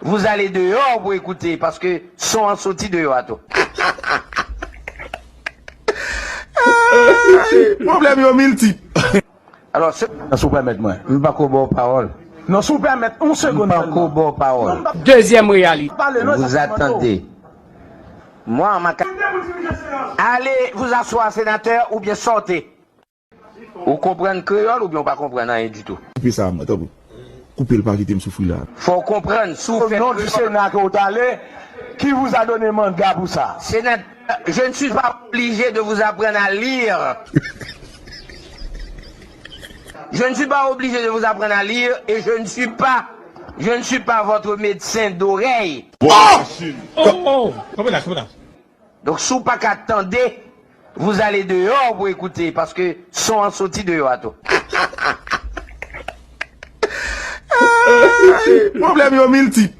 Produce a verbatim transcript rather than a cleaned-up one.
Vous allez dehors pour écouter, paske son an soti deyò a tou. Pwoblèm yo miltip. Alors, ce... Non, si w pèmèt mwen, m pako ba w pawòl. Non, si w pèmèt, yon segonn. M pako ba w pawòl. Dezyèm reyalite. Vous attendez. Moi, ma... Allez vous asseoir, sénateur, ou bien sortez. Ou konprann kreyòl oubyen ou pa konprann anyen ditou? Koupe sa mwen, tanpri. Koupe l, pa kite m soufri la. Fò w konprann, si w fè... Au nom du Sénat que vous allez, qui vous a donné mandat pour ça? Sénateur, je ne suis pas obligé de vous apprendre à lire. Je ne suis pas obligé de vous apprendre à lire et je ne suis pas, je ne suis pas votre médecin d'oreille. Oh, oh, kanpe la, kanpe la. Donk, si w pa ka tande, vous allez dehors pour écouter, paske son an soti deyò a tou. Pwoblèm yo miltip.